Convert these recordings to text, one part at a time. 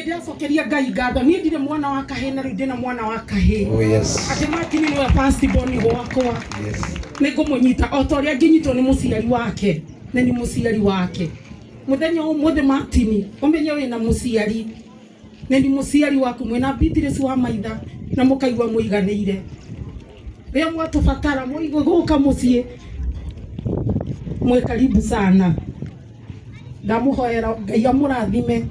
Nĩndĩracokeria Ngai ngatho, niĩ ndirĩ mwana wa kahĩĩ na rĩu ndĩna mwana wa kahĩĩ. Oh yes. Atĩ Martin nĩwe first born gwakwa. Yes. Nĩngũmũnyita o ta ũrĩa angĩnyitwo nĩ mũciari wake, na nĩ mũciari wake. Mũthenya ũmũthĩ Martin, ũmenye wĩna mũciari, na nĩ mũciari waku, mwĩna Beatrice wa maitha na mũkaigua mũiganĩire. Rĩrĩa mwatũbatara mũigue gũka mũciĩ, mwĩ karibu sana. Ndamũhoera Ngai amũrathime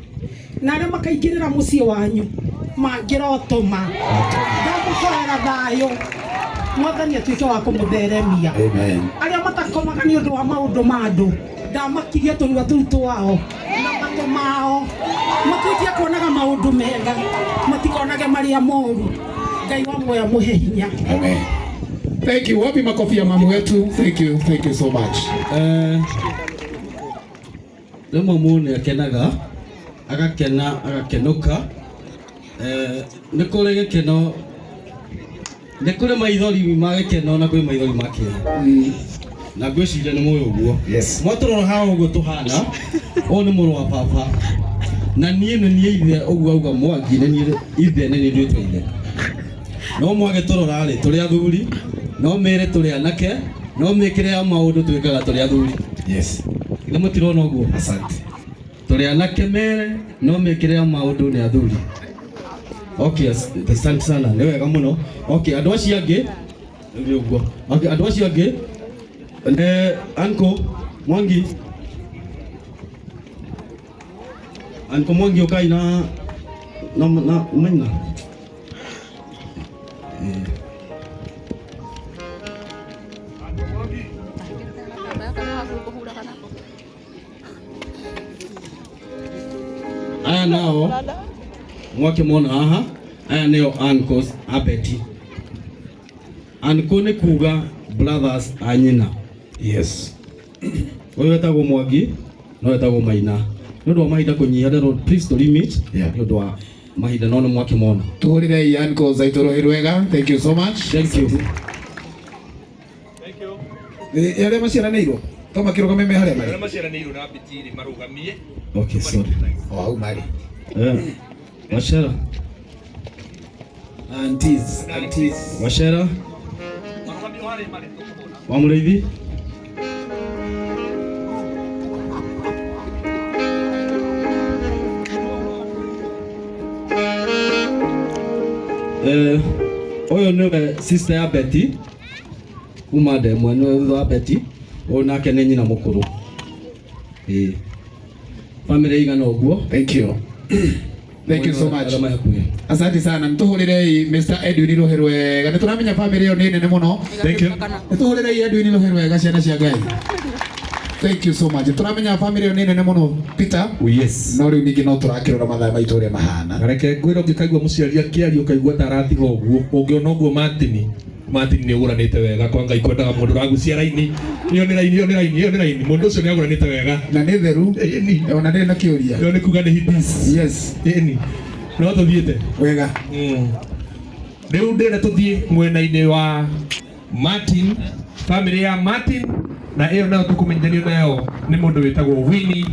na arĩa makaingĩrĩra mũciĩ wanyu mangĩrotũma. Ndamũhoera thayũ, Mwathani atuĩke wa kũmũtheremia. Amen. Arĩa matakomaga nĩ ũndũ wa maũndũ ma andũ, ndamakirie tũnua tũu twao na matũ mao, matuĩke a kuonaga maũndũ mega, matikonage marĩa moru. Ngai wa muoyo amũhe hinya. Amen. Thank you. Wapi makofi ya mamu wetu? Thank you. Thank you so much. Rĩmwe mũndũ nĩ akenaga, agakena, agakenũka. Nĩ kũrĩ gĩkeno, nĩ kũrĩ maithori ma gĩkeno na kwĩ maithori ma kĩeha. Na ngwĩciria nĩ mũĩ ũguo. Yes. Mwatũrora haha ũguo tũhana, ũyũ nĩ mũrũ wa baba. Na niĩ nĩ niĩ ithe, ũguo auga Mwangi, nĩ niĩ ithe, nĩ niĩ nduĩtwo ithe. No mwagĩtũrora rĩ, tũrĩ athuri, no mĩĩrĩ tũrĩ anake, no mĩĩkĩre ya maũndũ twĩkaga tũrĩ athuri. Yes. Nĩ mũtirona ũguo? Asante. Tũrĩ anake mere, no mĩĩkĩre ya maũndũ nĩ athuri. Okay, asante sana, nĩ wega mũno. Okay, andũ acio angĩ, nĩ ũguo. Okay, andũ acio angĩ, nĩ Uncle Mwangi. Uncle Mwangi ũkai na na na Maina. Aya nao mwakĩmona haha, aya nĩo uncles a Betty. Uncle nĩ kuga brothers a nyina. Yes. Ũyũ wetagwo Mwangi na ũyũ wetagwo Maina. Nĩ ũndũ wa mahinda kũnyiha, ndĩrona please to limit. Yeah. Nĩ ũndũ wa mahinda, no nĩ mwakĩmona. Tũhũrĩrei uncles aitũ rũhĩ rwega. Thank you so much. Thank you. Arĩa maciaranĩirwo to makĩrũgame me harĩa marĩ. Arĩa maciaranĩirwo na Betty rĩ marũgamie. Okay, sorry. O hau marĩ. Wachera. Aunties, aunties. Wachera. Marũgamie o harĩa marĩ tũkũmona. Wa Mũrĩithi. Ũyũ nĩwe sister ya Betty kuma ndemwa, nĩwe thutha wa Betty. Ũyũ nake nĩ nyina mũkũrũ. Family igana ũguo. Thank you. Thank you so much. Arĩa me hakuhĩ. Asante sana. Nĩtũhũrĩrei Mr. Edwin rũhĩ rwega. Nĩtũramenya family ĩyo nĩ nene mũno. Thank you. Nĩtũhũrĩrei Edwin rũhĩ rwega, ciana cia Ngai. Thank you so much. Nĩtũramenya family ĩyo nĩ nene mũno, Peter. Oh, yes. No rĩu ningĩ no tũrakĩrora mathaa maitũ ũrĩa mahana. Na reke ngwĩre, ũngĩkaigua mũciari akĩaria ũkaigua ta aratiga ũguo, ũngĩona ũguo Martin, Martin nĩ ũgũranĩte wega kwa Ngai kwendaga mũndũ ũragucia raini. Ĩyo nĩ raini, ĩyo nĩ raini, ĩyo nĩ raini. Mũndũ ũcio nĩ agũranĩte wega. Na nĩ theru. Ĩni. Ona ndĩrĩ na kĩũria. Ĩyo nĩ kuga nĩ hibis. Yes. Ĩni. No tũthiĩte. Wega. Rĩu ndĩrenda tũthiĩ mwena-inĩ wa Martin, family ya Martin, na ĩyo nayo tũkũmenyithanio nayo nĩ mũndũ wĩtagwo Winnie